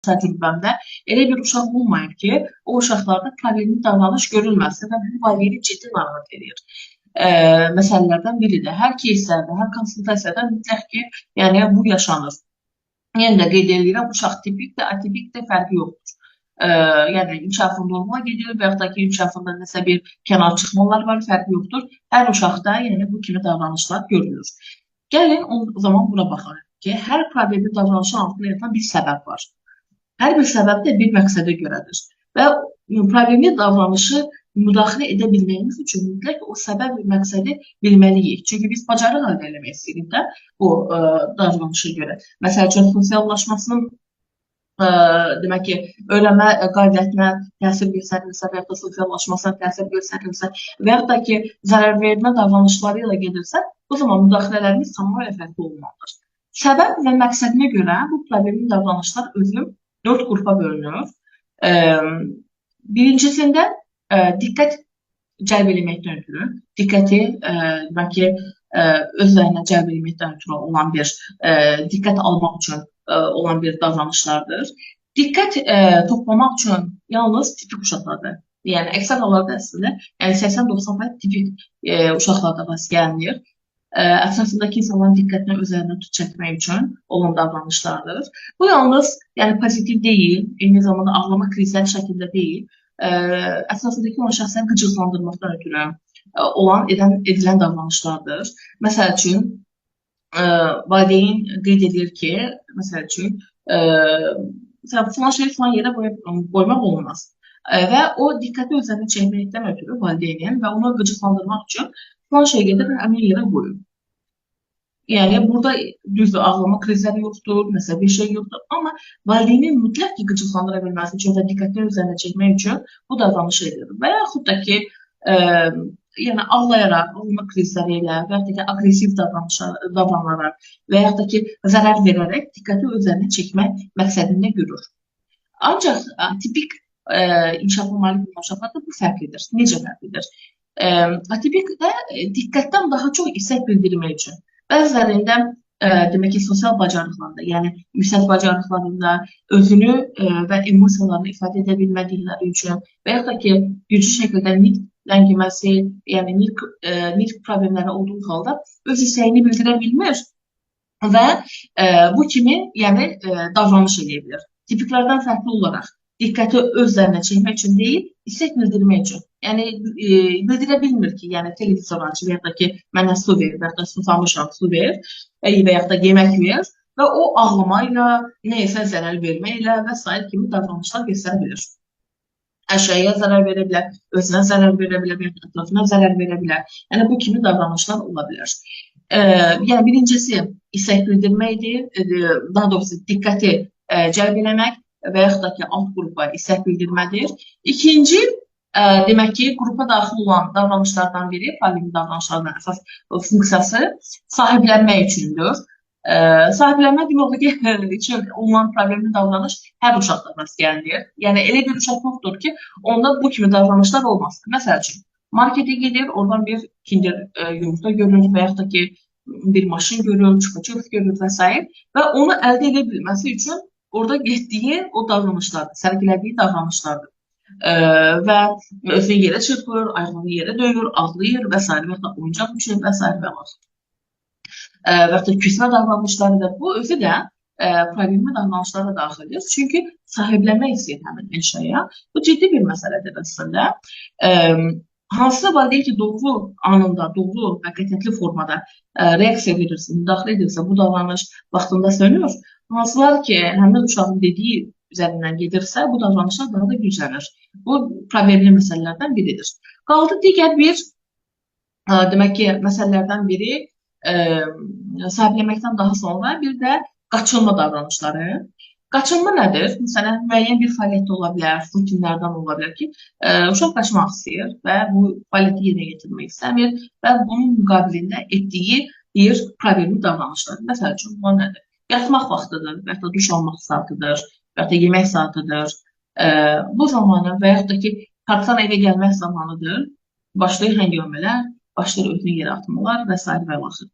Təcrübəmdə elə bir uşaq olmayıb ki, o uşaqlarda problemli davranış görülməsin və bu valideyni ciddi narahat edir. Məsələlərdən biridir. Hər кейslərdə, hər konsultasiyada mütləq ki, yəni bu yaşanır. Yenə də qeyd edirəm, uşaq tipikdir, atipikdir, fərqi yoxdur. Yəni inkişafı normal gedir və yaxud da ki, inkişafında nəsə bir kənar çıxmalar var, fərqi yoxdur. Hər uşaqda yəni bu kimi davranışlar görülür. Gəlin o zaman buna baxaq ki, hər problemli davranışın altında yatan bir səbəb var. Hər bir səbəb də bir məqsədə görədir. Və problemli davranışı müdaxilə edə bilməyimiz üçün mütləq o səbəb və məqsədi bilməliyik. Çünki biz bacarıq əldə eləmək istəyirik də bu davranışa görə. Məsəl üçün, sosiallaşmasının demək ki, öyrənmə qabiliyyətinə təsir göstərirsə və yaxud da sosiallaşmasına təsir göstərirsə və yaxud da ki, zərər vermə davranışları ilə gedirsə, o zaman müdaxilələrimiz tamamilə fərqli olmalıdır. Səbəb və məqsədinə görə bu problemli davranışlar özü 4 qrupa bölünür. Birincisində diqqət cəlb eləməkdən ötürü, diqqəti demək ki, öz üzərinə cəlb eləməkdən ötürü olan bir diqqət almaq üçün olan bir davranışlardır. Diqqət toplamaq üçün yalnız tipik uşaqlarda, yəni əksər hallarda əslində, yəni 80-90% tipik uşaqlarda rast gəlinir. Ətrafındakı insanların diqqətini üzərinə çəkmək üçün olan davranışlardır. Bu yalnız yəni pozitiv deyil, eyni zamanda ağlama krizləri şəklində deyil, ətrafındakı olan şəxsləri qıcıqlandırmaqdan ötürü olan edilən davranışlardır. Məsəl üçün, valideyn qeyd edir ki, məsəl üçün, filan şeyi filan yerə qoymaq olmaz. Və o diqqəti üzərinə çəkməkdən ötürü valideynin və onu qıcıqlandırmaq üçün filan şey gedir, həmin yerə qoyur. Yəni, burada düzdür, ağlama krizləri yoxdur, nəsə bir şey yoxdur. Amma valideynin mütləq ki, qıcıqlandıra bilməsi üçün və diqqətini üzərinə çəkmək üçün bu davranışı edir. Və yaxud da ki, yəni ağlayaraq, ağlama krizləri ilə və yaxud da ki, aqressiv davranaraq və yaxud da ki, zərər verərək diqqəti üzərinə çəkmək məqsədində görür. Ancaq tipik inkişafa malik olan uşaqlarda bu fərqlidir. Necə fərqlidir? Atipikdə diqqətdən daha çox istək bildirmək üçün. Bəzilərində demək ki, sosial bacarıqlarında, yəni yüksək bacarıqlarında özünü və emosiyalarını ifadə edə bilmədikləri üçün və yaxud da ki, güclü şəkildə nitq ləngiməsi, yəni nitq problemləri olduğu halda öz istəyini bildirə bilmir və bu kimi yəni davranış eləyə bilir. Tipiklərdən fərqli olaraq diqqəti öz üzərinə çəkmək üçün deyil, istək bildirmək üçün. Yəni, bildirə bilmir ki, yəni televizor aç və yaxud da ki, mənə su ver və yaxud da susamışam, su ver və yaxud da yemək ver və o ağlamayla, nəyəsə zərər verməklə və sair kimi davranışlar göstərə bilir. Əşyaya zərər verə bilər, özünə zərər verə bilər, ətrafına zərər verə bilər. Yəni, bu kimi davranışlar ola bilər. Yəni, birincisi istək bildirməkdir, daha doğrusu diqqəti cəlb eləmək və yaxud da ki, alt qrupa istək bildirmədir. İkinci, demək ki, qrupa daxil olan davranışlardan biri, problemli davranışlardan əsas funksiyası sahiblənmək üçündür. Sahiblənmə demək olur ki, üçün olunan problemli davranış hər uşaqda rast gəlinir. Yəni, elə bir uşaq yoxdur ki, onda bu kimi davranışlar olmasın. Məsəl üçün, marketə gedir, oradan bir kinder yumurta görür və yaxud da ki, bir maşın görür, çupa-çups görür və s. Və onu əldə edə bilməsi üçün orada getdiyi o davranışlardır, sərgilədiyi davranışlardır. Və özünü yerə çırpır, ayağını yerə döyür, ağlayır və s. və yaxud da oyuncaq üçün və s. və axır. Və yaxud da küsmə davranışları da bu özü də problemli davranışlara daxildir. Çünki sahiblənmək istəyir həmin əşyaya. Bu ciddi bir məsələdir əslində. Hansısa valideyn ki, doğru anında, doğru və qətiyyətli formada reaksiya verirsə, müdaxilə edirsə, bu davranış vaxtında sönür. Hansılar ki, həmin uşağın dediyi üzərindən gedirsə, bu davranışlar daha da güclənir. Bu, problemli məsələlərdən biridir. Qaldı digər bir, demək ki, məsələlərdən biri, sahiblənməkdən daha sonra bir də qaçılma davranışları. Qaçınma nədir? Məsələn, müəyyən bir fəaliyyətdə ola bilər, rutinlərdən ola bilər ki, uşaq qaçmaq istəyir və bu fəaliyyəti yerinə yetirmək istəmir və bunun müqabilində etdiyi bir problemli davranışlar. Məsəl üçün, bunlar nədir? Yatmaq vaxtıdır, və yaxud da duş almaq saatıdır, və yaxud da yemək saatıdır. Bu zamanı və yaxud da ki, parkdan evə gəlmək zamanıdır. Başlayır həngamələr, başlayır özünü yerə atmalar və sair və ilaxır.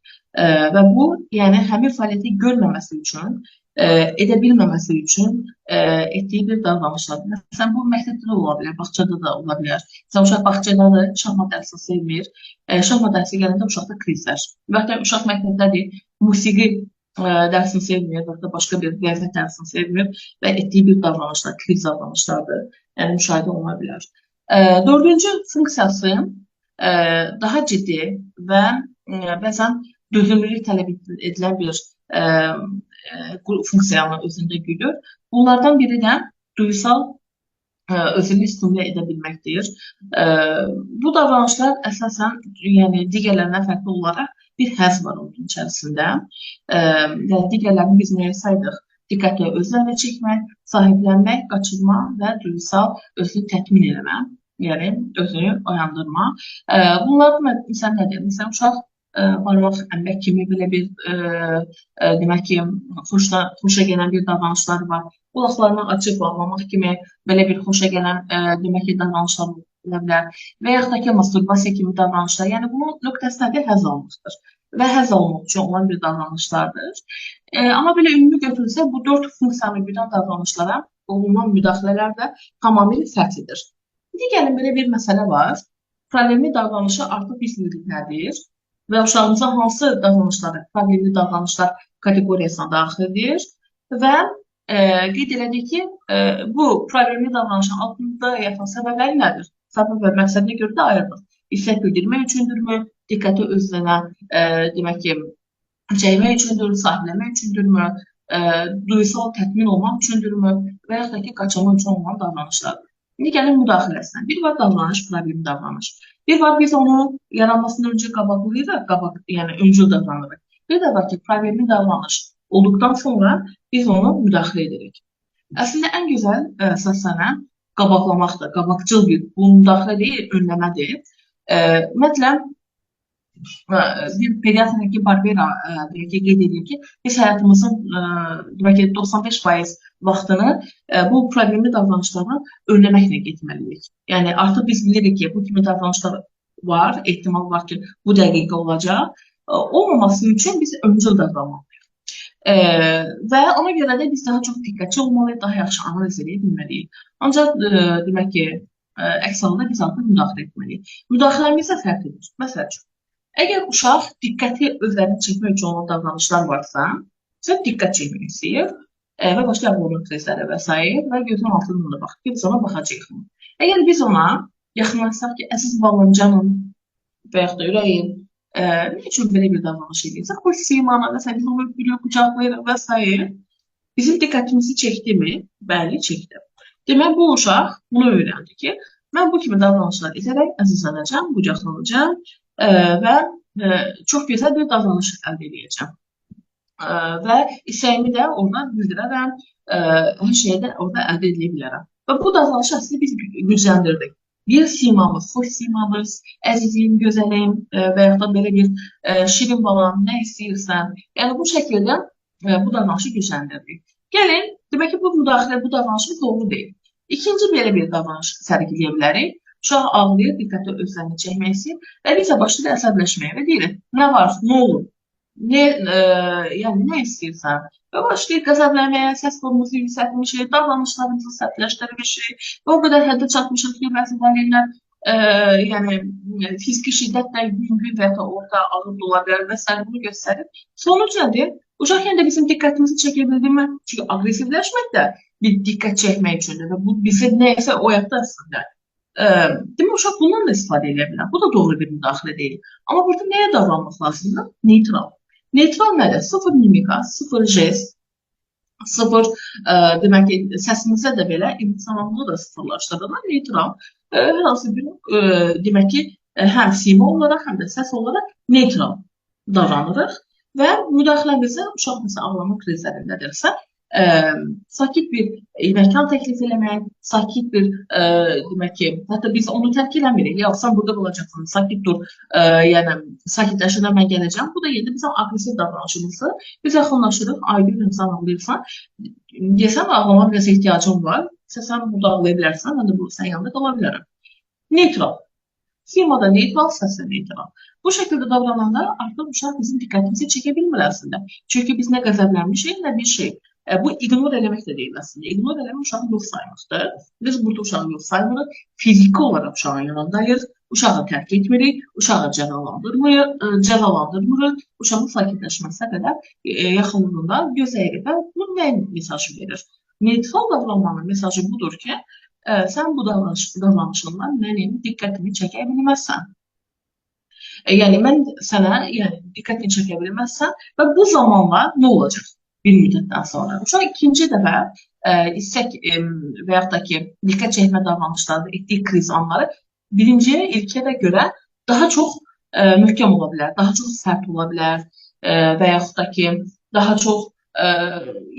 Və bu, yəni həmin fəaliyyəti görməməsi üçün edə bilməməsi üçün etdiyi bir davranışlardır. Məsələn, bu məktəbdə də ola bilər, bağçada da ola bilər. Məsələn, uşaq bağçadadır, şahmat dərsini sevmir. Şahmat dərsi gələndə uşaqda krizlər. Və ya uşaq məktəbdədir, musiqi dərsini sevmir və ya da başqa bir riyaziyyat dərsini sevmir və etdiyi bir davranışlar, kriz davranışlardır. Yəni, müşahidə oluna bilər. Dördüncü funksiyası daha ciddi və bəzən dözümlülük tələb edilən bir funksiyanı özündə güdür. Bunlardan biri də duyğusal özünü stimule edə bilməkdir. Bu davranışlar əsasən, yəni digərlərindən fərqli olaraq bir həzz var onun içərisində. Və digərlərini biz nəyə saydıq? Diqqəti özlərinə çəkmək, sahiblənmək, qaçırma və duyğusal özünü tətmin eləmə, yəni özünü oyandırma. Bunlar məsələn nədir? Məsələn, uşaq barmaq əmmək kimi belə bir demək ki, xoşa gələn bir davranışları var. Qulaqlarını açıb bağlamaq kimi belə bir xoşa gələn demək ki, davranışlar ola bilər. Və yaxud da ki, masturbasiya kimi davranışlar. Yəni bunun nöqtəsi nədir? Həzz almaqdır. Və həzz almaq üçün olan bir davranışlardır. Amma belə ümumi götürülsə, bu 4 funksiyanı güdən davranışlara olunan müdaxilələr də tamamilə fərqlidir. İndi gəlin belə bir məsələ var. Problemli davranışı artıq biz bilirik nədir? Və uşağımıza hansı davranışları, problemli davranışlar kateqoriyasına daxildir və qeyd elədik ki, bu problemli davranışın altında yatan səbəbləri nədir? Səbəb və məqsədinə görə də ayırdıq. İstək bildirmək üçündürmü, diqqəti özünə demək ki, çəkmək üçündür, sahiblənmək üçündürmü, duyğusal tətmin olmaq üçündürmü və yaxud da ki, qaçırmaq üçün olan davranışlardır. İndi gəlin müdaxiləsinə. Bir var davranış, problemli davranış. Bir var biz onu yaranmasından öncə qabaqlayırıq, yəni öncül davranırıq. Bir də var ki, problemli davranış olduqdan sonra biz onu müdaxilə edirik. Əslində ən gözəl əsasən qabaqlamaqdır, qabaqcıl bir, bu müdaxilə deyil, önləmədir. Ümumiyyətlə, bir pediatr həkim Barbera demək ki, qeyd edir ki, biz həyatımızın demək ki, 95% vaxtını bu problemli davranışları önləməklə getməliyik. Yəni, artıq biz bilirik ki, bu kimi davranışlar var, ehtimal var ki, bu dəqiqə olacaq. Olmaması üçün biz öncül davranmalıyıq. Və ona görə də biz daha çox diqqətçi olmalıyıq, daha yaxşı analiz edə bilməliyik. Ancaq demək ki, əks halda biz artıq müdaxilə etməliyik. Müdaxiləmiz də fərqlidir. Məsəl üçün, əgər uşaq diqqəti özlərini çəkmək üçün olan davranışlar varsa, sən diqqət çəkmək istəyir və başlayır ağlama krizləri və s. və gözün altından da baxır ki, biz ona baxacağıq. Əgər biz ona yaxınlaşsaq ki, əziz balam, canım və yaxud da ürəyim, nə üçün belə bir davranış edirsən? Xoş simanı, məsələn, biz onu öpürük, qucaqlayırıq və s. Bizim diqqətimizi çəkdimi? Bəli, çəkdi. Demək, bu uşaq bunu öyrəndi ki, mən bu kimi davranışlar edərək əzizlənəcəm, qucaqlanacağam və çox gözəl bir davranış əldə edəcəm. Və istəyimi də orada bildirərəm, hər şeyi də orada əldə edə bilərəm. Və bu davranışı əslində biz gücləndirdik. Bir simamız, xoş simamız, əzizim, gözəlim və yaxud da belə bir şirin balam, nə istəyirsən. Yəni, bu şəkildə bu davranışı gücləndirdik. Gəlin, demək ki, bu müdaxilə, bu davranışımız doğru deyil. İkinci belə bir davranış sərgiləyə bilərik. Uşaq ağlayır, diqqəti özlərini çəkmək istəyir və biz də başlayırıq əsəbləşməyə və deyirik, nə var, nə olur, yəni nə istəyirsən? Və başlayır qəzəblənməyə, səs tonumuzu yüksəltmişik, davranışlarımızı sərtləşdirmişik və o qədər həddə çatmışıq ki, bəzi valideynlər yəni fiziki şiddət də yüngül və ya da orta ağır da ola bilər və s. bunu göstərir. Sonuc nədir? Uşaq yenə də bizim diqqətimizi çəkə bildimi? Çünki aqressivləşmək də bir diqqət çəkmək üçündür və bu bizə nəyəsə oyatdı əslində. Demək, uşaq bundan da istifadə edə bilər. Bu da doğru bir müdaxilə deyil. Amma burada nəyə davranmaq lazımdır? Neytral. Neytral nədir? Sıfır mimika, sıfır jest, sıfır, demək ki, səsimizə də belə insanlığı da sıfırlaşdırılır. Neytral, hər hansı bir, demək ki, həm sima olaraq, həm də səs olaraq neytral davranırıq və müdaxiləmizə uşaq məsələn ağlama krizlərindədirsə, sakit bir məkan təklif eləmək, sakit bir, demək ki, hətta biz onu tərk eləmirik. Ya, sən burada qalacaqsan, sakit dur, yəni sakitləşəndə mən gələcəm. Bu da yenə bizim aqressiv davranışımızdır. Biz yaxınlaşırıq, ay görürəm, sən ağlayırsan. Desəm, ağlama biraz ehtiyacım var. Sən burada ağlaya bilərsən, mən də sənin yanında qala bilərəm. Neytral. Simada neytral, səslə neytral. Bu şəkildə davrananda artıq uşaq bizim diqqətimizi çəkə bilmir əslində. Çünki biz nə qəzəblənmişik, nə bir şey. Bu ignor eləmək də deyil əslində. İgnor eləmək uşağı yox saymaqdır. Biz burada uşağı yox saymırıq. Fiziki olaraq uşağın yanındayıq. Uşağı tərk etmirik, uşağı cəzalandırmırıq. Uşağın sakitləşməsinə qədər yaxınlığında gözləyirik. Və bu nə mesajı verir? Neytral davranmanın mesajı budur ki, sən bu davranışından mənim diqqətimi çəkə bilməzsən. Yəni, mən sənə diqqətini çəkə bilməzsən və bu zamanla nə olacaq bir müddətdən sonra? Uşaq ikinci dəfə istək və yaxud da ki, diqqət çəkmə davranışlarında etdiyi kriz anları birinci ilkiyə də görə daha çox möhkəm ola bilər, daha çox sərt ola bilər və yaxud da ki, daha çox,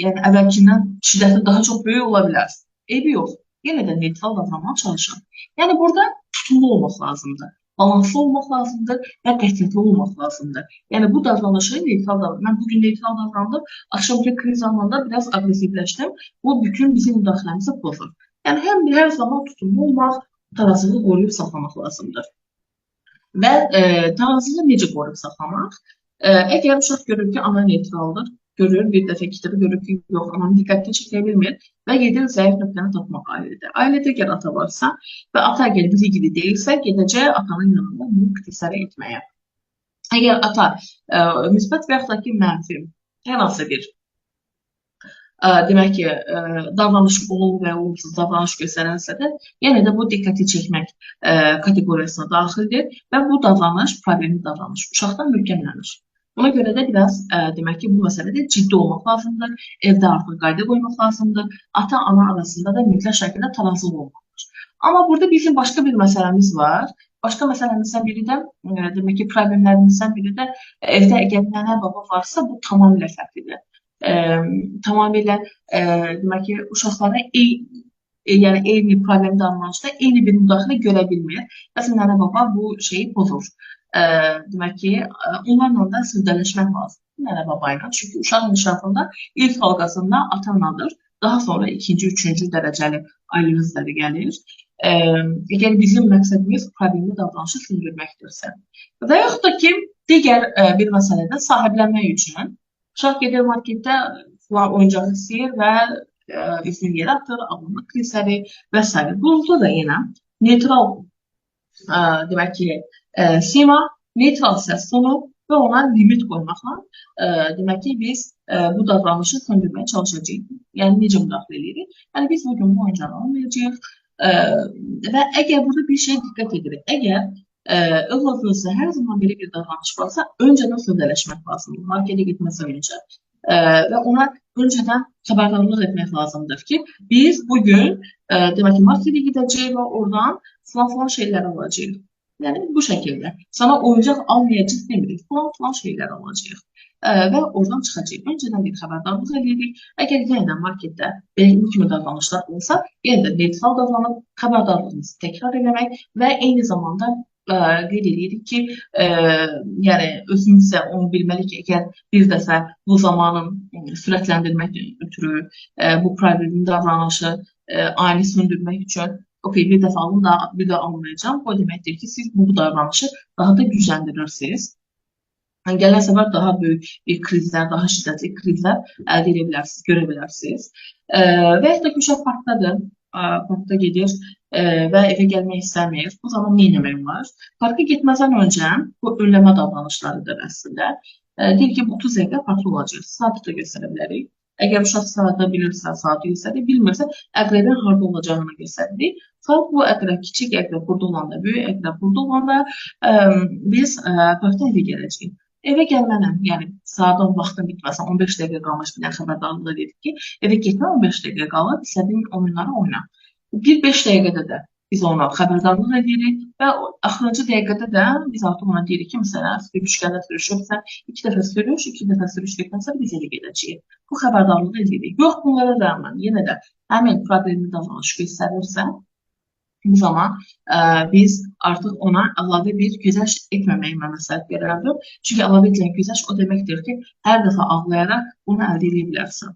yəni əvvəlkindən şiddəti daha çox böyük ola bilər. Eybi yox. Yenə də neytral davranmağa çalışın. Yəni, burada tutumlu olmaq lazımdır, balanslı olmaq lazımdır və qətiyyətli olmaq lazımdır. Yəni, bu davranışı neytral davranış. Mən bugün neytral davrandım, axşamki kriz anında biraz aqressivləşdim. Bu, bütün bizim müdaxiləmizi pozur. Yəni, həm hər zaman tutumlu olmaq, tarazlığı qoruyub saxlamaq lazımdır. Və tarazlığı necə qoruyub saxlamaq? Əgər uşaq görür ki, ana neytraldır, görür, bir dəfə, iki dəfə görür ki, yox, ananın diqqətini çəkə bilmir və gedir zəif nöqtəni tapmaq ailədə. Ailədə əgər ata varsa və ata əgər bilgili deyilsə, gedəcək atanın yanında bunu kritizə etməyə. Əgər ata müsbət və yaxud da ki, mənfi, hər hansı bir demək ki, davranış olumlu və olumsuz davranış göstərənsə də, yenə də bu diqqəti çəkmək kateqoriyasına daxildir və bu davranış problemli davranış, uşaqdan möhkəmlənir. Buna görə də biraz demək ki, bu məsələdə ciddi olmaq lazımdır, evdə artıq qayda qoymaq lazımdır, ata-ana arasında da mütləq şəkildə tarazlıq olmalıdır. Amma burada bizim başqa bir məsələmiz var. Başqa məsələmizdən biri də, demək ki, problemlərimizdən biri də evdə əgər nənə-baba varsa, bu tamamilə fərqlidir. Tamamilə demək ki, uşaqlara yəni eyni problem davranışda eyni bir müdaxilə görə bilmir. Məsələn, nənə-baba bu şeyi pozur. Demək ki, onlarla da sövdələşmək lazımdır nənə-baba ilə. Çünki uşaq inkişafında ilk halqasında ata-anadır. Daha sonra ikinci, üçüncü dərəcəli ailə üzvləri gəlir. Əgər bizim məqsədimiz problemli davranışı söndürməkdirsə. Və yaxud da ki, digər bir məsələdə sahiblənmək üçün uşaq gedir marketdə filan oyuncağı istəyir və üzünü yerə atır, ağlama krizləri və s. Burada da yenə neytral demək ki, sima, neytral səs tonu və ona limit qoymaqla demək ki, biz bu davranışı söndürməyə çalışacağıq. Yəni, necə müdaxilə edirik? Yəni, biz bugün bu oyuncağı almayacağıq və əgər burada bir şeyə diqqət edirik, əgər övladınızda hər zaman belə bir davranış varsa, öncədən sövdələşmək lazımdır, marketə getməzdən öncə və ona öncədən xəbərdarlıq etmək lazımdır ki, biz bugün demək ki, marketə gedəcəyik və oradan filan-filan şeylər alacağıq. Yəni, bu şəkildə. Sana oyuncaq almayacaq demirik, filan-filan şeylər alacağıq və oradan çıxacağıq. Öncədən bir xəbərdarlıq edirik. Əgər yenə də marketdə belə bu kimi davranışlar olsa, yenə də neytral davranıb xəbərdarlığımızı təkrar eləmək və eyni zamanda qeyd edirik ki, yəni özümüz də onu bilməli ki, əgər bir dəfə bu zamanı sürətləndirmək ötürü, bu problemli davranışı ani söndürmək üçün, okey, bir dəfə alım da, bir də almayacağam. Bu deməkdir ki, siz bu davranışı daha da gücləndirirsiniz. Yəni, gələn səfər daha böyük bir krizlər, daha şiddətli krizlər əldə edə bilərsiniz, görə bilərsiniz. Və yaxud da ki, uşaq parkdadır, parkda gedir və evə gəlmək istəmir. Bu zaman nə etmək olar? Parka getməzdən öncə bu önləmə davranışlarıdır əslində. Deyir ki, 30 dəqiqə parkda olacaq. Saatı da göstərə bilərik. Əgər uşaq saatı bilirsə, saatı göstərir, bilmirsə, əqrəbin harda olacağını göstəririk. Saat bu əqrəb, kiçik əqrəb burada olanda, böyük əqrəb burada olanda biz parkda evə gələcəyik. Evə gəlmənin, yəni saatın vaxtın bitməsin, 15 dəqiqə qalmış bir xəbərdarlıq edirik ki, evə getmə 15 dəqiqə qalıb, istədiyin oyunları oyna. Bir 5 dəqiqədə də biz ona xəbərdarlıq edirik və axırıncı dəqiqədə də biz artıq ona deyirik ki, məsələn, sürüşkəndə sürüşürsə, 2 dəfə sürüş, 2 dəfə sürüşdükdən sonra biz evə gedəcəyik. Bu xəbərdarlığı edirik. Yox, bunlara rəğmən yenə də həmin problemli davranış göstərirsə, bu zaman biz artıq ona əlavə bir güzəşt etməməyi mən məsləhət görərdim. Çünki əlavə edilən güzəşt o deməkdir ki, hər dəfə ağlayaraq bunu əldə edə bilərsən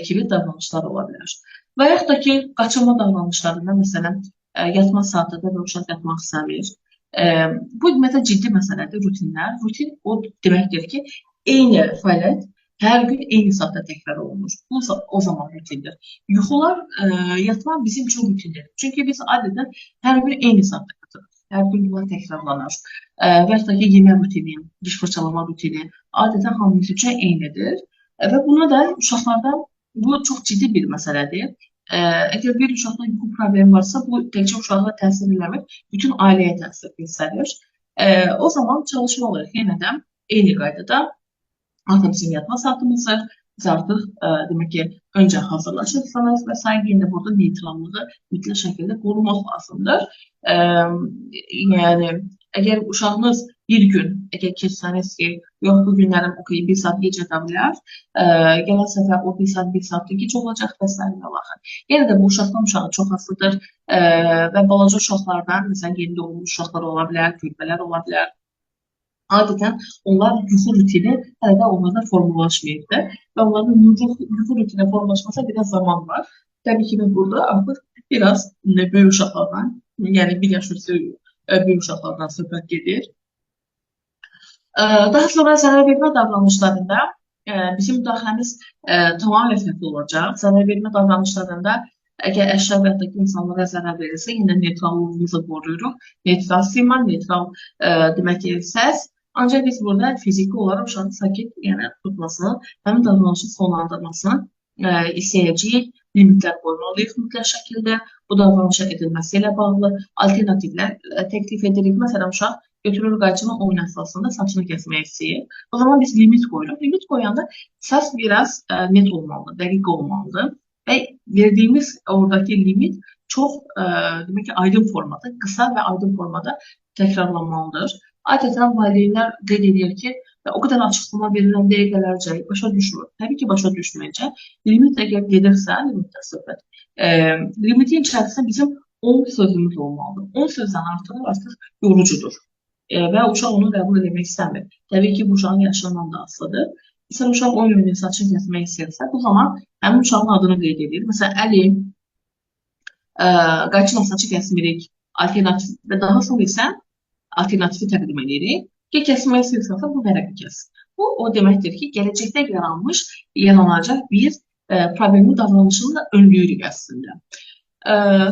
kimi davranışlar ola bilər. Və yaxud da ki, qaçırma davranışlarında, məsələn, yatma saatında və uşaq yatmaq istəmir. Bu ümumiyyətlə ciddi məsələdir, rutinlər. Rutin o deməkdir ki, eyni fəaliyyət Hər gün eyni saatda təkrar olunur. Bu o zaman rutindir. Yuxular, yatma bizim üçün rutindir. Çünki biz adətən hər gün eyni saatda yatırıq. Hər gün bunlar təkrarlanır. Və hətta ki, yemə rutini, diş fırçalama rutini adətən hamımız üçün eynidir. Və buna da uşaqlarda bu çox ciddi bir məsələdir. Əgər bir uşaqda yuxu problemi varsa, bu təkcə uşağa təsir eləmir, bütün ailəyə təsir göstərir. O zaman çalışmalıyıq yenə də eyni qaydada. Artıq bizim yatma saatımızdır. Biz artıq demək ki, öncə hazırlaşırsınız və s. Yenə burada neytrallığı mütləq şəkildə qorumaq lazımdır. Yəni, əgər uşağınız bir gün, əgər keçsəniz ki, yox, bu günlərim okey, bir saat gec yata bilər, gələn səfər o bir saat, bir saat gec olacaq və s. Yenə də bu uşaqdan uşağa çox asılıdır və balaca uşaqlardan, məsələn, yeni doğulmuş uşaqlar ola bilər, körpələr ola bilər. Adətən onlar yuxu rutini hələ də onlarda formalaşmayıbdır və onların yuxu rutini formalaşmasına biraz zaman var. Təbii ki, biz burada artıq biraz böyük uşaqlardan, yəni bir yaş üstü böyük uşaqlardan söhbət gedir. Daha sonra zərər vermə davranışlarında bizim müdaxiləmiz tamamilə fərqli olacaq. Zərər vermə davranışlarında əgər əşya və yaxud da ki, insanlara zərər verirsə, yenə neytrallığımızı qoruyuruq. Neytral sima, neytral demək ki, səs. Ancaq biz burada fiziki olaraq uşağın sakit, yəni tutmasını, həmin davranışı sonlandırmasını istəyəcəyik. Limitlər qoymalıyıq mütləq şəkildə. Bu davranışa edilməsi ilə bağlı alternativlər təklif edirik. Məsələn, uşaq götürür qayçını oyun əsasında saçını kəsmək istəyir. O zaman biz limit qoyuruq. Limit qoyanda səs biraz net olmalıdır, dəqiq olmalıdır. Və verdiyimiz oradakı limit çox demək ki, aydın formada, qısa və aydın formada təkrarlanmalıdır. Adətən valideynlər qeyd edir ki, o qədər açıqlama verilən dəqiqələrcə başa düşmür. Təbii ki, başa düşməyəcək. Limit əgər gedirsə, limitdə söhbət. Limitin içərisində bizim 10 sözümüz olmalıdır. 10 sözdən artığı artıq yorucudur. Və uşaq onu qəbul etmək istəmir. Təbii ki, bu uşağın yaşından da asılıdır. Məsələn, uşaq oyun oynayıb saçını kəsmək istəyirsə, bu zaman həmin uşağın adını qeyd edir. Məsələn, Əli, qayçınla saçı kəsmirik, alternativ və daha sonra isə alternativi təqdim edirik ki, kəsmək istəyirsənsə, bu vərəqi kəs. Bu, o deməkdir ki, gələcəkdə yaranacaq bir problemli davranışını da önlüyürük əslində.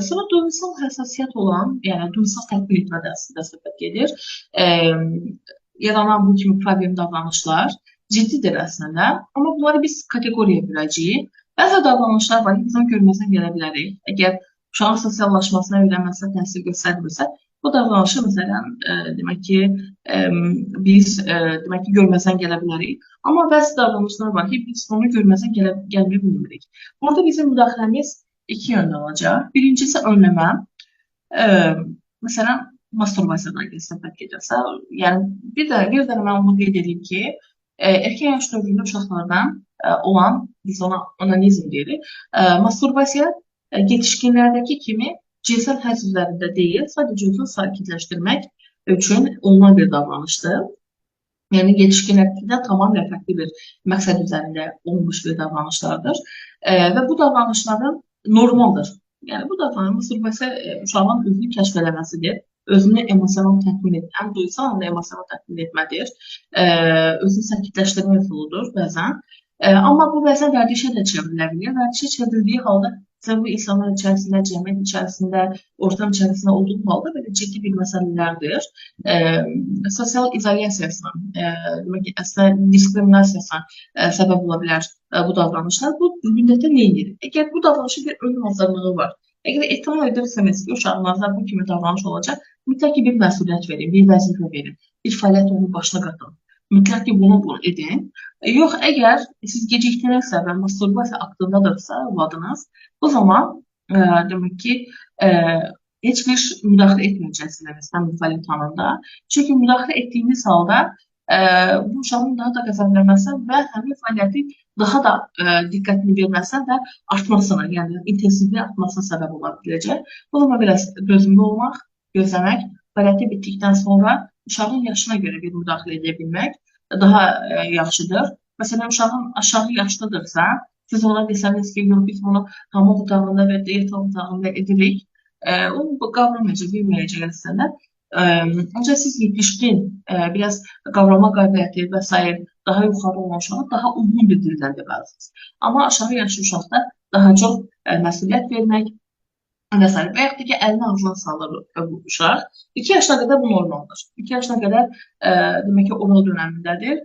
Sonra duyğusal həssasiyyət olan, yəni duyğusal tətbiq etmədə əslində söhbət gedir. Yaranan bu kimi problemli davranışlar ciddidir əslində, amma bunları biz kateqoriyaya böləcəyik. Bəzi davranışlar var ki, biz onu görməzdən gələ bilərik. Əgər uşağın sosiallaşmasına, öyrənməsinə təsir göstərmirsə, bu davranışı məsələn, demək ki, biz demək ki, görməzdən gələ bilərik. Amma bəzi davranışlar var ki, biz onu görməzdən gəlməyə bilmirik. Burada bizim müdaxiləmiz iki yönlü olacaq. Birincisi önləmə. Məsələn, masturbasiyadan söhbət gedirsə, yəni bir də mən onu qeyd edeyim ki, erkən yaş dövründə uşaqlardan olan, biz ona onanizm deyirik, masturbasiya yetişkinlərdəki kimi cinsel həzz üzərində deyil, sadəcə özünü sakitləşdirmək üçün olunan bir davranışdır. Yəni, yetişkinlərdə tamamilə fərqli bir məqsəd üzərində olunmuş bir davranışlardır. Və bu davranışların normaldır. Yəni, bu davranış masturbasiya uşağın özünü kəşf eləməsidir. Özünü emosional tətmin etmə, həm duysal, həm də emosional tətmin etmədir. Özünü sakitləşdirmə üsuludur bəzən. Amma bu bəzən vərdişə də çevrilə bilir. Vərdişə çevrildiyi halda bu insanlar içərisində, cəmiyyət içərisində, ortam içərisində olduğu halda belə ciddi bir məsələlərdir. Sosial izolyasiyasına, demək ki, əslində diskriminasiyasına səbəb ola bilər bu davranışlar. Bu müddətdə nə edir? Əgər bu davranışın bir ön hazırlığı var, əgər ehtimal edirsiniz ki, uşağınızda bu kimi davranış olacaq, mütləq ki, bir məsuliyyət verin, bir vəzifə verin, bir fəaliyyət onun başına qatın. Mütləq ki, bunu edin. Yox, əgər siz gecikdirirsə və masturbasiya aktındadırsa övladınız, bu zaman demək ki, heç bir müdaxilə etməyəcəksiniz həmin fəaliyyət anında. Çünki müdaxilə etdiyiniz halda bu uşağın daha da qəzəblənməsinə və həmin fəaliyyəti daha da diqqətini verməsinə və artmasına, yəni intensivliyi artmasına səbəb ola biləcək. Bu zaman biraz dözümlü olmaq, gözləmək, fəaliyyəti bitdikdən sonra uşağın yaşına görə bir müdaxilə edə bilmək daha yaxşıdır. Məsələn, uşağın aşağı yaşlıdırsa, siz ona desəniz ki, yox, biz bunu hamam otağında və yataq otağında edirik, o qavramayacaq, bilməyəcək əslində. Ancaq siz yetişkin, biraz qavrama qabiliyyəti və s. daha yuxarı olan uşağa daha uyğun bir dildən deməlisiniz. Amma aşağı yaşlı uşaqda daha çox məsuliyyət vermək və s. Və yaxud da ki, əlini ağzına salır bu uşaq. 2 yaşına qədər bu normaldır. 2 yaşına qədər demək ki, oral dönəmindədir.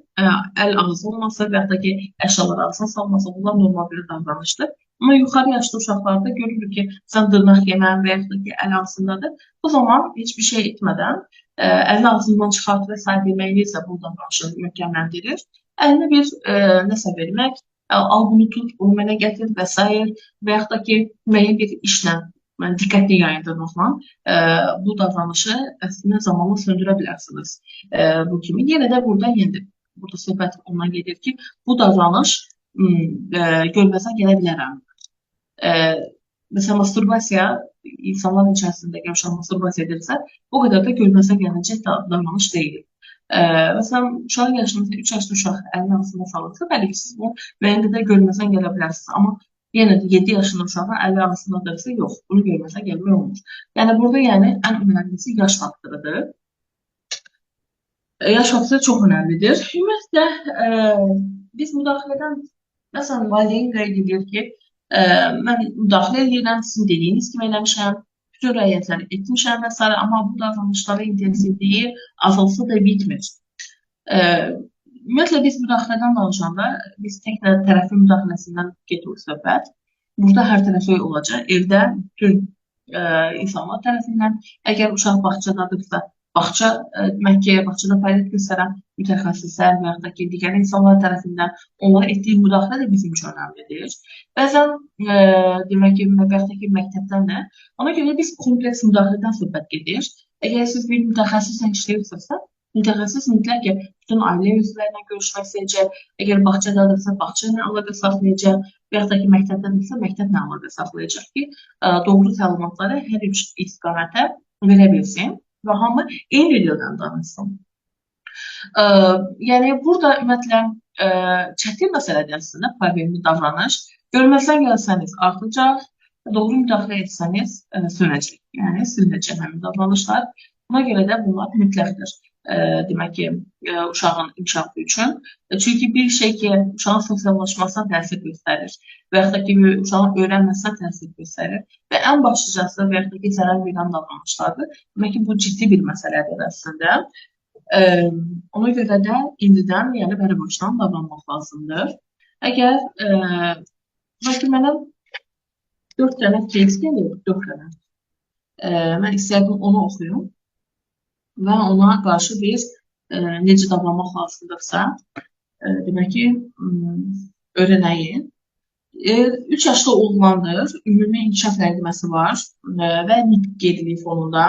Əl ağzı olmasa və yaxud da ki, əşyalar ağzına salmasa, bunlar normal bir davranışdır. Amma yuxarı yaşlı uşaqlarda görürük ki, sən dırnaq yemən və yaxud da ki, əl ağzındadır. Bu zaman heç bir şey etmədən əlini ağzından çıxart və s. deməyini isə bu davranışı möhkəmləndirir. Əlinə bir nəsə vermək, al bunu tut, bunu mənə gətir və s. və yaxud da ki, müəyyən bir işlə, yəni diqqətli yayındırmaqla bu davranışı əslində zamanla söndürə bilərsiniz. Bu kimi. Yenə də burada söhbət ondan gedir ki, bu davranış görməzdən gələ bilərəm. Məsələn, masturbasiya insanların içərisində uşaq masturbasiya edirsə, o qədər də görməzdən gələcək davranış deyil. Məsələn, uşağın yaşında, 3 yaşlı uşaq əlini ağzına salırsa, bəli ki, siz bunu müəyyən qədər görməzdən gələ bilərsiniz. Amma yenə də 7 yaşında uşağın əli ağzındadırsa, yox, bunu görməzdən gəlmək olmur. Yəni, burada ən önəmlisi yaş faktorudur. Yaş faktoru çox önəmlidir. Ümumiyyətlə, biz müdaxilədən, məsələn, valideyn qeyd edir ki, mən müdaxilə edirəm, sizin dediyiniz kimi eləmişəm, bütün rəayətləri etmişəm və s. Amma bu davranışların intensivliyi azalsa da bitmir. Ümumiyyətlə, biz müdaxilədən danışanda, biz tək tərəfli müdaxiləsindən gedir söhbət. Burada hər tərəfli olacaq. Evdə bütün insanlar tərəfindən, əgər uşaq bağçadadırsa, bağça, demək ki, bağçada fəaliyyət göstərən mütəxəssislər və yaxud da ki, digər insanlar tərəfindən onlara etdiyi müdaxilə də bizim üçün önəmlidir. Bəzən, demək ki, və yaxud da ki, məktəbdən də. Ona görə biz kompleks müdaxilədən söhbət gedir. Əgər siz bir mütəxəssislə işləyirsinizsə, mütəxəssis mütləq ki, bütün ailə üzvləri ilə görüşmək istəyəcək, əgər bağçadadırsa, bağça ilə əlaqə saxlayacaq və yaxud da ki, məktəbdədirsə, məktəblə əlaqə saxlayacaq ki, doğru təlimatları hər üç istiqamətə verə bilsin və hamı eyni dildən danışsın. Yəni, burada ümumiyyətlə, çətin məsələdir əslində problemli davranış. Görməzdən gəlsəniz artacaq, doğru müdaxilə etsəniz sönəcək. Yəni, silinəcək həmin davranışlar. Buna görə də bunlar mütləqdir. Demək ki, uşağın inkişafı üçün. Çünki bir şey ki, uşağın sosiallaşmasına təsir göstərir və yaxud da ki, uşağın öyrənməsinə təsir göstərir və ən başlıcası və yaxud da ki, zərər verən davranışlardır. Demək ki, bu ciddi bir məsələdir əslində. Ona görə də indidən, yəni bəri başdan davranmaq lazımdır. Əgər, bəlkə mənə 4 dənə case gəlir, 4 dənə. Mən istərdim onu oxuyum və ona qarşı bir necə davranmaq lazımdırsa, demək ki, öyrənəyin. 3 yaşlı oğlandır, ümumi inkişaf ləngiməsi var və nitq geriliyi fonunda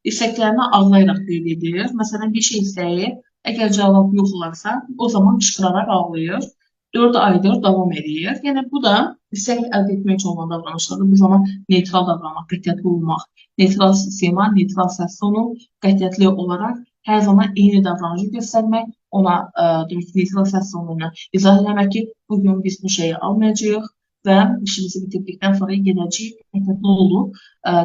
istəklərini ağlayaraq qeyd edir. Məsələn, bir şey istəyir, əgər cavab yox olarsa, o zaman qışqıraraq ağlayır. 4 aydır davam edir. Yəni, bu da istək əldə etmək üçün olan davranışlardır. Bu zaman neytral davranmaq, qətiyyətli olmaq, neytral sima, neytral səs tonu, qətiyyətli olaraq hər zaman eyni davranışı göstərmək, ona demək ki, neytral səs tonu ilə izah eləmək ki, bugün biz bu şeyi almayacağıq və işimizi bitirdikdən sonra gedəcəyik, qətiyyətli olub,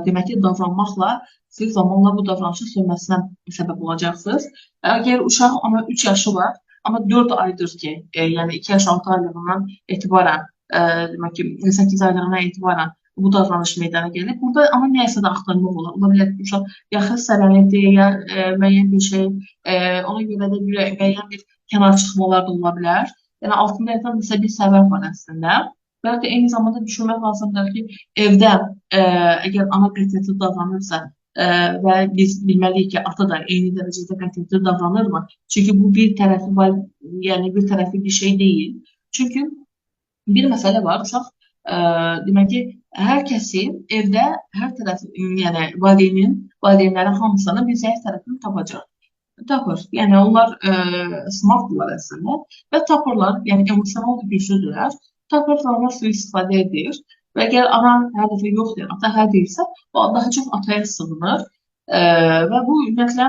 demək ki, davranmaqla siz zamanla bu davranışın sönməsinə səbəb olacaqsınız. Əgər uşaq amma 3 yaşı var, amma 4 aydır ki, yəni 2 yaş 6 aylığından etibarən, demək ki, 8 aylığına etibarən bu davranış meydana gəlir. Burada amma nəyəsə də axtarmaq olar. Ola bilər ki, uşaq ya xəstələnibdir, ya müəyyən bir şey, ona görə də müəyyən bir kənar çıxmalar da ola bilər. Yəni, altında yatan isə bir səbəb var əslində. Və da eyni zamanda düşünmək lazımdır ki, evdə əgər ana qətiyyətli davranırsa, və biz bilməliyik ki, ata da eyni dərəcədə qətiyyətli davranırmı? Çünki bu bir tərəfi var, yəni bir tərəfi bir şey deyil. Çünki bir məsələ var, uşaq, demək ki, hər kəsi evdə, hər tərəf, yəni valideynlərin hamısının bir zəif tərəfini tapacaq. Tapır. Yəni onlar smartdırlar əslində və tapırlar, yəni emosional güclüdürlər. Tapır və onlar sui-istifadə edir. Və əgər ana hər dəfə yox deyir, ata hə deyirsə, o daha çox ataya sığınır. Və bu ümumiyyətlə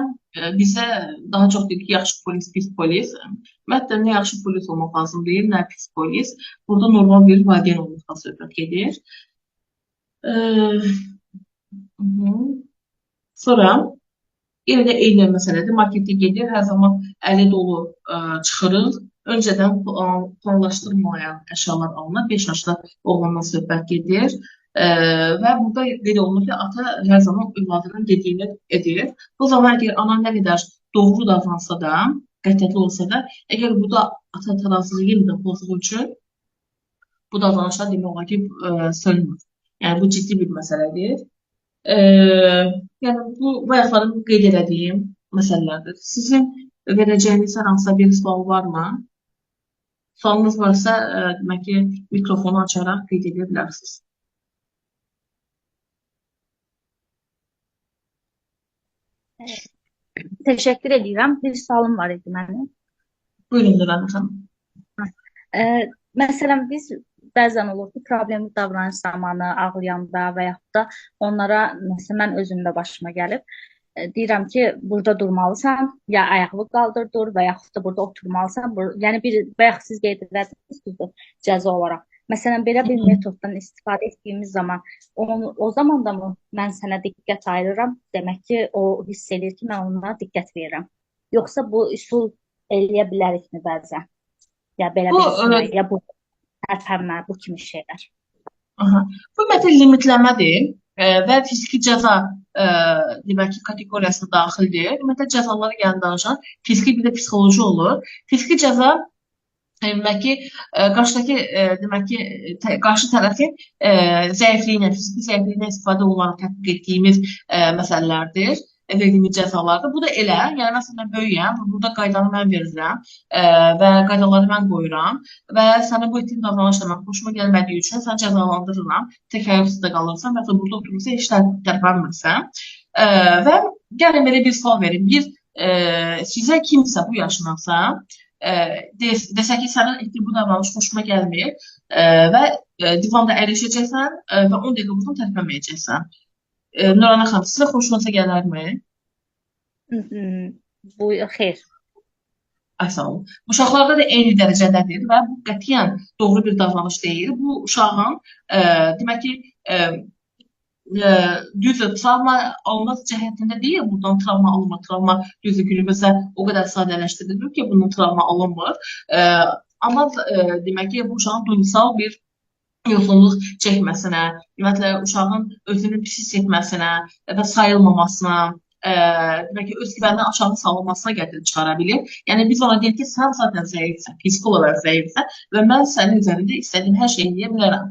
bizə daha çox deyir ki, yaxşı polis, pis polis. Ümumiyyətlə, nə yaxşı polis olmaq lazım deyil, nə pis polis. Burada normal bir valideyn olmaqdan söhbət gedir. Sonra yenə də eyni məsələdir. Marketə gedir, hər zaman əli dolu çıxırıq. Öncədən planlaşdırılmayan əşyalar alınır. 5 yaşlı oğlandan söhbət gedir. Və burada qeyd olunur ki, ata hər zaman övladının dediyini edir. Bu zaman əgər ana nə qədər doğru davransa da, qətiyyətli olsa da, əgər burada ata tarazlığı yenə də pozduğu üçün bu davranışlar demək olar ki, sönmür. Yəni bu ciddi bir məsələdir. Yəni bu bayaqların qeyd elədiyim məsələlərdir. Sizin verəcəyiniz hər hansısa bir sual varmı? Sualınız varsa, demək ki, mikrofonu açaraq qeyd edə bilərsiniz. Təşəkkür edirəm. Bir sualım var idi mənim. Buyurun Nurhan xanım. Məsələn, biz bəzən olur ki, problemli davranış zamanı ağlayanda və yaxud da onlara, məsələn, mən özümdə başıma gəlib, deyirəm ki, burada durmalısan, ya ayağını qaldır dur və yaxud da burada oturmalısan. Yəni bir bayaq siz qeyd edədiniz, düzdür, cəza olaraq. Məsələn, belə bir metoddan istifadə etdiyimiz zaman o zaman da mı mən sənə diqqət ayırıram, demək ki, o hiss edir ki, mən ona diqqət verirəm. Yoxsa bu üsul eləyə bilərikmi bəzən? Ya belə Bu, bir üsulla, ya bu tərpənmə, bu kimi şeylər. Aha. Bu ümumiyyətlə limitləmədir və fiziki cəza demək ki, kateqoriyasına daxildir. Ümumiyyətlə cəzalara gələn danışan fiziki bir də psixoloji olur. Fiziki cəza demək ki, qarşıdakı demək ki, qarşı tərəfin zəifliyinə, fiziki zəifliyinə istifadə olunaraq tətbiq etdiyimiz məsələlərdir, verdiyimiz cəzalardır. Bu da elə, yəni məsələn mən böyüyəm, burada qaydanı mən verirəm və qaydaları mən qoyuram və sənin bu etdiyin davranışla mən xoşuma gəlmədiyi üçün səni cəzalandırıram, tək ayaq üstə qalırsan və burada oturursan, heç tərpənmirsən. Və gəlin belə bir sual verim. Bir, sizə kimsə bu yaşınasa, desə ki, sənin etdiyin bu davranış xoşuma gəlmir və divanda əyləşəcəksən və 10 dəqiqə buradan tərpənməyəcəksən. Nurana xanım, sizə xoşunuza gələrmi? Bu, xeyr. Ay, sağ olun. Uşaqlarda da eyni dərəcədədir və bu qətiyyən doğru bir davranış deyil. Bu uşağın, demək ki, düzdür, travma almaq cəhətində deyil, buradan travma alınmır. Travma düzdür, günümüzdə o qədər sadələşdirilir ki, bundan travma alınmır. Amma demək ki, bu uşağın duygusal bir yoxsulluq çəkməsinə, ümumiyyətlə uşağın özünü pis hiss etməsinə və sayılmamasına, demək ki, özgüvəninin aşağı salınmasına gətirib çıxara bilir. Yəni biz ona deyirik ki, sən zaten zəifsən, fiziki olaraq zəifsən və mən sənin üzərində istədiyim hər şeyi edə bilərəm.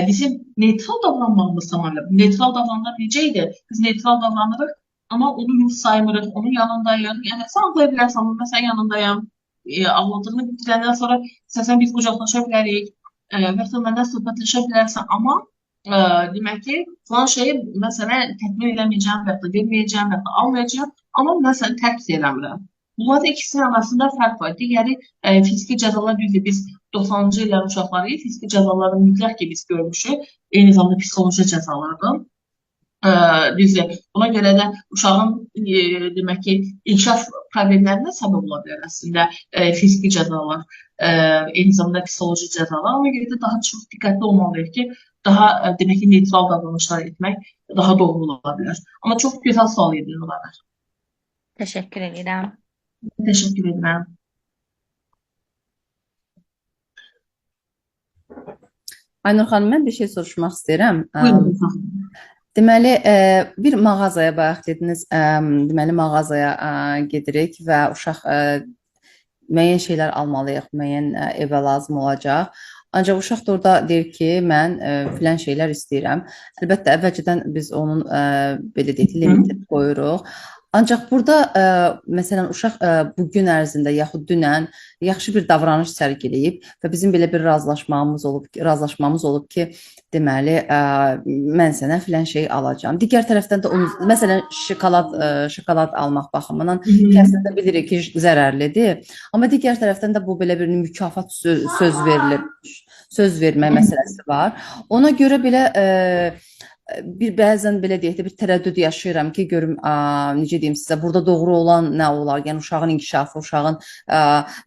Bizim neytral davranmağımız tamamilə neytral davranmaq necə idi? Biz neytral davranırıq, amma onu yox saymırıq, onun yanındayıq. Yəni sən ağlaya bilərsən, mən sənin yanındayam. Ağladığını bitirəndən sonra istəsən biz qucaqlaşa bilərik, və yaxud da məndən söhbətləşə bilərsən, amma demək ki, filan şeyi mən sənə tətmin eləməyəcəm və yaxud da verməyəcəm və yaxud da almayacağam, amma mən səni tərk eləmirəm. Bunların ikisinin arasında fərq var. Digəri fiziki cəzalar, düzdür, biz 90-cı illərin uşaqlarıyıq, fiziki cəzaları mütləq ki, biz görmüşük, eyni zamanda psixoloji cəzalardır. Düzdür, buna görə də uşağın demək ki, inkişaf problemlərinə səbəb ola bilər əslində fiziki cəzalar, eyni zamanda psixoloji cəzalar. Ona görə də daha çox diqqətli olmalıyıq ki, daha demək ki, neytral davranışlar etmək daha doğru ola bilər. Amma çox gözəl sual idi Nurana. Təşəkkür edirəm. Təşəkkür edirəm. Aynur xanım, mən bir şey soruşmaq istəyirəm. Buyurun, xanım. Deməli, bir mağazaya bayaq dediniz, deməli mağazaya gedirik və uşaq müəyyən şeylər almalıyıq, müəyyən evə lazım olacaq. Ancaq uşaq da orada deyir ki, mən filan şeylər istəyirəm. Əlbəttə, əvvəlcədən biz onun belə deyək, limitini qoyuruq. Ancaq burada məsələn uşaq bu gün ərzində yaxud dünən yaxşı bir davranış sərgiləyib və bizim belə bir razılaşmamız olub ki, deməli mən sənə filan şey alacağam. Digər tərəfdən də onun məsələn şokolad almaq baxımından ki, əslində bilirik ki, zərərlidir. Amma digər tərəfdən də bu belə bir mükafat söz verilir, söz vermə məsələsi var. Ona görə belə Bir bəzən belə deyək də bir tərəddüd yaşayıram ki, görüm necə deyim sizə, burada doğru olan nə olar? Yəni uşağın inkişafı, uşağın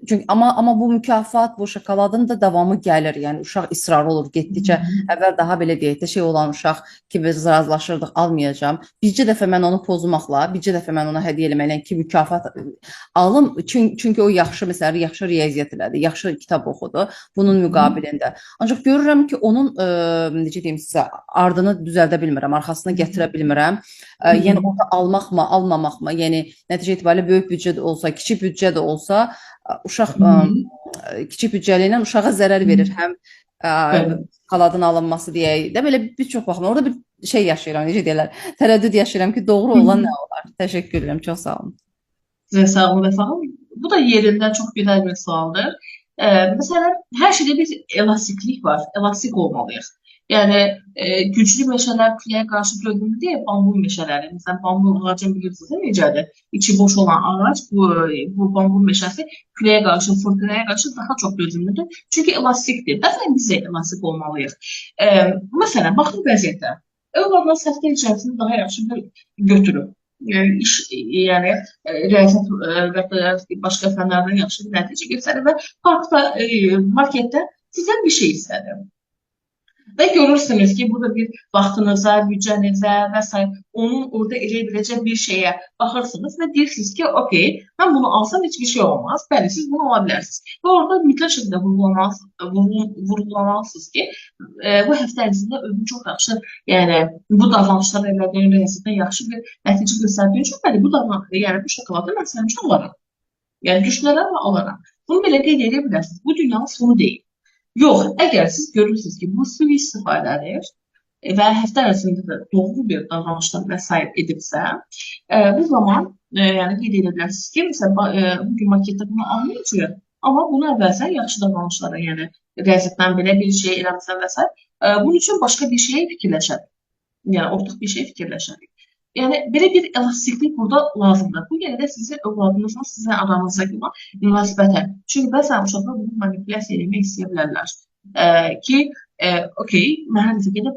çünki amma bu mükafat, bu şokoladın da davamı gəlir. Yəni uşaq israrlı olur getdikcə. Əvvəl daha belə deyək də şey olan uşaq ki, biz razılaşırdıq, almayacağam. Bircə dəfə mən onu pozmaqla, bircə dəfə mən ona hədiyyə eləməklə ki, mükafat alım. Çünki o yaxşı, məsələn, yaxşı riyaziyyat elədi, yaxşı kitab oxudu bunun müqabilində. Ancaq görürəm ki, onun necə deyim sizə, ardını düzəldə bilmirəm, arxasını gətirə bilmirəm. Yəni orada almaqmı, almamaqmı, yəni nəticə itibarilə böyük büdcə də olsa, kiçik büdcə də olsa, uşaq kiçik büdcəli ilə uşağa zərər verir. Həm şokoladın alınması deyək də belə bir çox baxımdan orada bir şey yaşayıram, necə deyirlər, tərəddüd yaşayıram ki, doğru olan nə olar? Təşəkkür edirəm, çox sağ olun. Sizə sağ olun və sağ olun. Bu da yerində çox gözəl bir sualdır. Məsələn, hər şeydə bir elastiklik var, elastik olmalıyıq. Yəni, güclü meşələr küləyə qarşı dözümlü deyil, bambu meşələri. Məsələn, bambu ağacını bilirsiniz, necədir? İçi boş olan ağac, bu bambu meşəsi küləyə qarşı, fırtınaya qarşı daha çox dözümlüdür. Çünki elastikdir. Bəzən biz də elastik olmalıyıq. Məsələn, baxın vəziyyətə. Övladlar həftə içərisində daha yaxşı bir götürüb. İş, yəni riyaziyyat və başqa fənlərdən yaxşı bir nəticə göstərir və parkda, marketdə sizdən bir şey istədi. Və görürsünüz ki, burada bir vaxtınıza, büdcənizə və s. onun orada eləyə biləcək bir şeyə baxırsınız və deyirsiniz ki, okey, mən bunu alsam heç bir şey olmaz. Bəli, siz bunu ala bilərsiniz. Və orada mütləq şəkildə vurğulamalısınız ki, bu həftə ərzində özünü çox yaxşı, yəni bu davranışlar elədiyin riyaziyyatdan yaxşı bir nəticə göstərdiyi üçün, bəli, bu yəni bu şokoladı mən sənin üçün alaram. Yəni düşünərəm və alaram. Bunu belə qeyd edə bilərsiniz. Bu dünyanın sonu deyil. Yox, əgər siz görürsünüz ki, bu sui-istifadədir və həftə ərzində də doğru bir davranışlar və s. edibsə, bu zaman yəni qeyd edə bilərsiniz ki, məsələn, bugün marketdə bunu almayacağıq, amma bunu əvvəlsən yaxşı davranışlara, yəni riyaziyyatdan belə bir şey eləmirsən və s. Bunun üçün başqa bir şeyə fikirləşərik. Yəni ortaq bir şey fikirləşərik. Yəni belə bir elastiklik burada lazımdır. Bu yenə də sizin övladınızla sizin aranızdakı olan münasibətə. Çünki bəzən uşaqlar bunu manipulyasiya etmək istəyə bilərlər. Ki, okey, mən hər dəfə gedib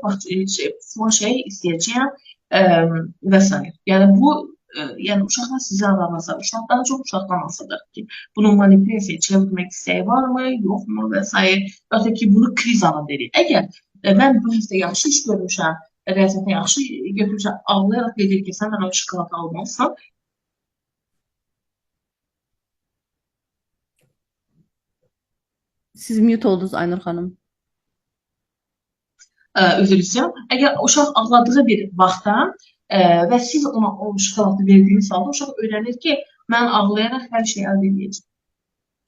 filan şeyi istəyəcəyəm və s. Yəni bu, yəni uşaqla sizin aranızda, uşaq daha çox uşaqdan asılıdır ki, bunu manipulyasiyaya çevirmək istəyi varmı, yoxmu və s. Və ki, bunu kriz anı deyirik. Əgər mən bu həftə yaxşı iş görmüşəm, riyaziyyatını yaxşı götürmüşəm, ağlayaraq deyir ki, sən mənə o şokolad almalısan. Siz mute oldunuz Aynur xanım. Üzr istəyirəm. Əgər uşaq ağladığı bir vaxtda və siz ona o şokoladı verdiyiniz halda uşaq öyrənir ki, mən ağlayaraq hər şeyi əldə edəcəyəm.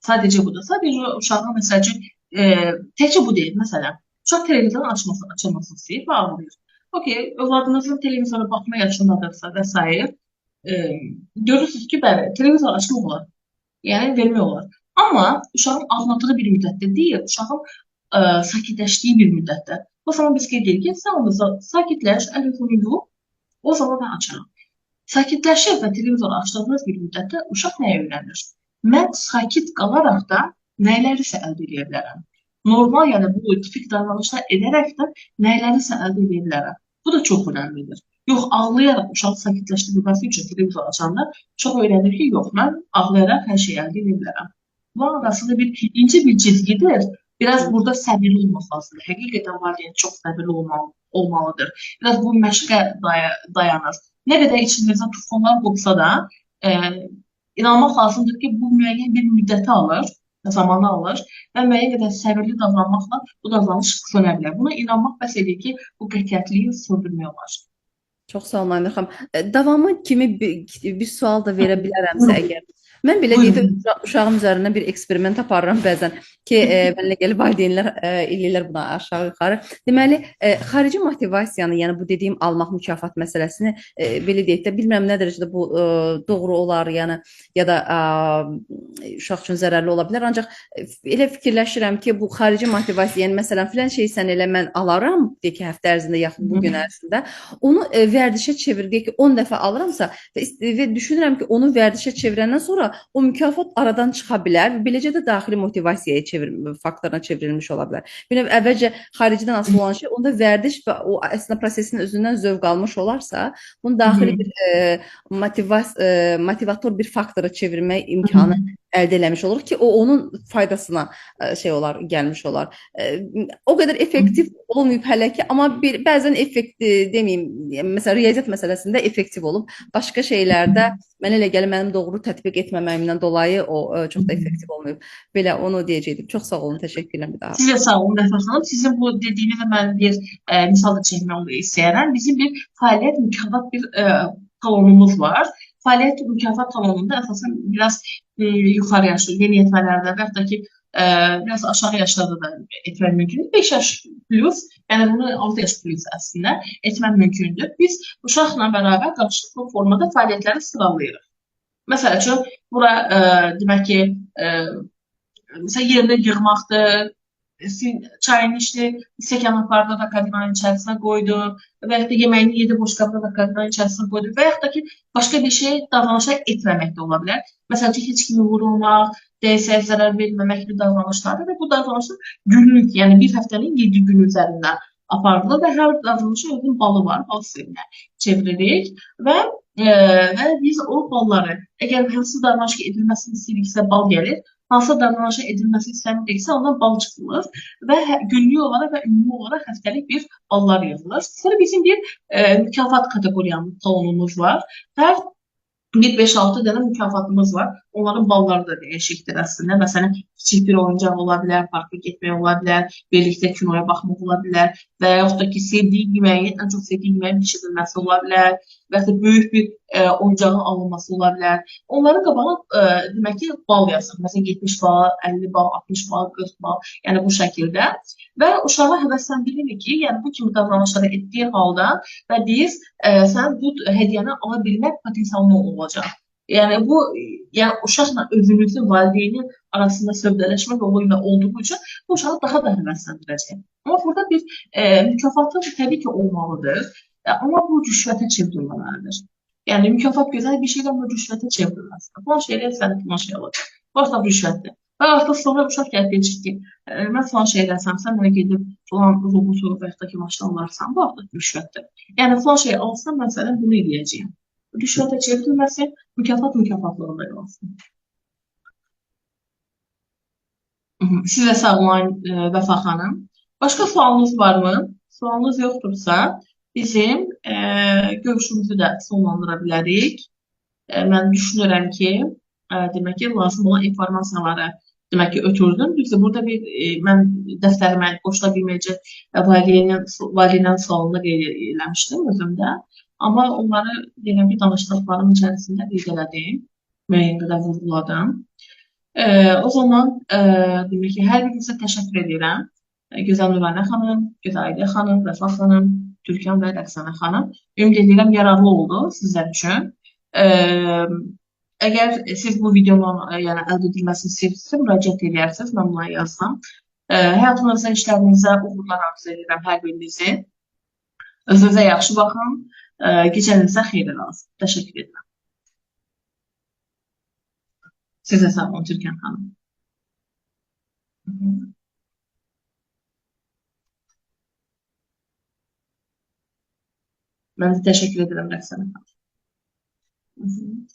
Sadəcə budur. Sadəcə uşağın məsəl üçün, təkcə bu deyil. Məsələn, uşaq televizorun açılmasını istəyir və ağlayır. Okey, övladınızın televizora baxma yaşındadırsa və s. Görürsünüz ki, bəli, televizor açmaq olar. Yəni, vermək olar. Amma uşağın ağladığı bir müddətdə deyil, uşağın sakitləşdiyi bir müddətdə. O zaman biz qeyd edirik ki, sən onu sakitləş, əl-üzünü yu, o zaman mən açaram. Sakitləşir və televizoru açdığınız bir müddətdə uşaq nəyə öyrənir? Mən sakit qalaraq da nələrisə əldə edə bilərəm. Normal, yəni bu tipik davranışlar edərək də nələrisə əldə edə bilərəm. Bu da çox önəmlidir. Yox, ağlayaraq uşağı sakitləşdirməsi üçün televizor açanda uşaq öyrənir ki, yox, mən ağlayaraq hər şeyi əldə edə bilərəm. Bu arasında bir incə bir cizgidir. Biraz burada səbirli olmaq lazımdır. Həqiqətən valideyn çox səbirli olmalıdır. Biraz bu məşqə dayanır. Nə qədər içinizdə tufanlar qopsa da, inanmaq lazımdır ki, bu müəyyən bir müddəti alır, zamanı alır və müəyyən qədər səbirli davranmaqla bu davranış sönə bilər. Buna inanmaq bəs edir ki, bu qətiyyətliyi sürdürmək olar. Çox sağ olun Aynur xanım. Davamı kimi bir sual da verə bilərəmsə əgər. Mən belə deyək də, uşağım üzərindən bir eksperiment aparıram bəzən ki, mənlə gəlib valideynlər eləyirlər buna aşağı yuxarı. Deməli, xarici motivasiyanı, yəni bu dediyim almaq mükafat məsələsini belə deyək də, bilmirəm nə dərəcədə bu doğru olar, yəni ya da uşaq üçün zərərli ola bilər. Ancaq elə fikirləşirəm ki, bu xarici motivasiya, yəni məsələn filan şeyi sən elə mən alaram, deyək ki, həftə ərzində yaxud bu gün ərzində, onu vərdişə çevir, deyək ki, 10 dəfə alıramsa və düşünürəm ki, onu vərdişə çevirəndən sonra o mükafat aradan çıxa bilər və beləcə də daxili motivasiyaya faktoruna çevrilmiş ola bilər. Bir növ əvvəlcə xaricdən asılı olan şey, onda vərdiş və o əslində prosesin özündən zövq almış olarsa, bunu daxili bir motivator bir faktora çevirmək imkanı əldə eləmiş olur ki, o onun faydasına şey olar, gəlmiş olar. O qədər effektiv olmayıb hələ ki, amma bir bəzən effekt deməyim, məsələn riyaziyyat məsələsində effektiv olub, başqa şeylərdə mənə elə gəlir mənim doğru tətbiq etməməyimdən dolayı o çox da effektiv olmayıb. Belə onu deyəcəkdim. Çox sağ olun, təşəkkür edirəm bir daha. Sizə sağ olun Vəfa xanım. Sizin bu dediyinizə mən bir misal da çəkmək istəyirəm. Bizim bir fəaliyyət mükafat bir talonumuz var. Fəaliyyət mükafat talonunda əsasən biraz yuxarı yaşlı, yeniyetmələrdə və yaxud da ki, biraz aşağı yaşlarda da etmək mümkündür. 5 yaş plus, yəni bunu 6 yaş plus əslində etmək mümkündür. Biz uşaqla bərabər qarşılıqlı formada fəaliyyətləri sıralayırıq. Məsəl üçün, bura demək ki, məsələn, yerində yığmaqdır, çayını içdi, stəkan apardı, rakovinanın içərisinə qoydu və yaxud da yeməyini yedi, boşqabda rakovinanın içərisinə qoydu və yaxud da ki, başqa bir şey davranışa etməmək də ola bilər. Məsəl üçün, heç kimi vurulmaq, dəysə zərər verməmək kimi davranışlardır və bu davranışlar günlük, yəni bir həftənin 7 günü üzərindən aparılır və hər davranışın özünün balı var, bal sisteminə çevririk və biz o balları, əgər hansı davranış edilməsini istəyiriksə bal gəlir, hansı davranışa edilməsi istəmiriksə ondan bal çıxılır və günlük olaraq və ümumi olaraq həftəlik bir ballar yığılır. Sonra bizim bir mükafat kateqoriyamız, talonumuz var. Hər bir 5-6 dənə mükafatımız var. Onların balları da dəyişikdir əslində. Məsələn, kiçik bir oyuncaq ola bilər, parka getmək ola bilər, birlikdə kinoya baxmaq ola bilər və yaxud da ki, sevdiyi yeməyin, ən çox sevdiyi yeməyin bişirilməsi ola bilər və yaxud da böyük bir oyuncağın alınması ola bilər. Onların qabağına demək ki, bal yazır. Məsələn, 70 bal, 50 bal, 60 bal, 40 bal, yəni bu şəkildə. Və uşağı həvəsləndiririk ki, yəni bu kimi davranışları etdiyi halda və biz sən bu hədiyyəni ala bilmək potensialın olacaq. Yəni bu, yəni uşaqla özünüzün, valideynin arasında sövdələşmə yolu ilə olduğu üçün bu uşağı daha da həvəsləndirəcək. Amma burada bir mükafatı təbii ki olmalıdır. Amma bu rüşvətə çevrilməlidir. Yəni mükafat gözəl bir şeydən bu rüşvətə çevrilməlidir. Falan şey eləsən, falan şey alacaq. Bu artıq rüşvətdir. Və artıq sonra uşaq gəlib deyəcək ki, mən falan şey eləsəm, sən mənə gedib falan robotu və yaxud da ki, maşını alarsan, bu artıq rüşvətdir. Yəni falan şey alsam, mən sənə bunu eləyəcəyəm. Rüşvətə çevrilməsin, mükafat mükafatlığında qalsın. Sizə sağ olun Vəfa xanım. Başqa sualınız varmı? Sualınız yoxdursa, bizim görüşümüzü də sonlandıra bilərik. Mən düşünürəm ki, demək ki, lazım olan informasiyaları demək ki, ötürdüm. Düzdür, burada bir mən dəftərimə qoşula bilməyəcək valideynin sualını qeyd eləmişdim özümdə. Amma onları deyirəm ki, danışdıqlarım içərisində qeyd elədim, müəyyən qədər vurğuladım. O zaman demək ki, hər birinizə təşəkkür edirəm. Gözəl Nuranə xanım, Gözəl Ayda xanım, Vəfa xanım, Türkan və Rəqsanə xanım. Ümid edirəm, yararlı oldu sizlər üçün. Əgər siz bu videonun yəni, əldə edilməsini istəyirsinizsə, müraciət edərsiniz, mən buna yazsam. Həyatınızda, işlərinizə uğurlar arzu edirəm hər birinizi. Özünüzə yaxşı baxın. Gecənizə xeyirlər olsun. Təşəkkür edirəm. Sizə sağ olun, Türkan xanım. Mən də təşəkkür edirəm, Rəqsanə xanım.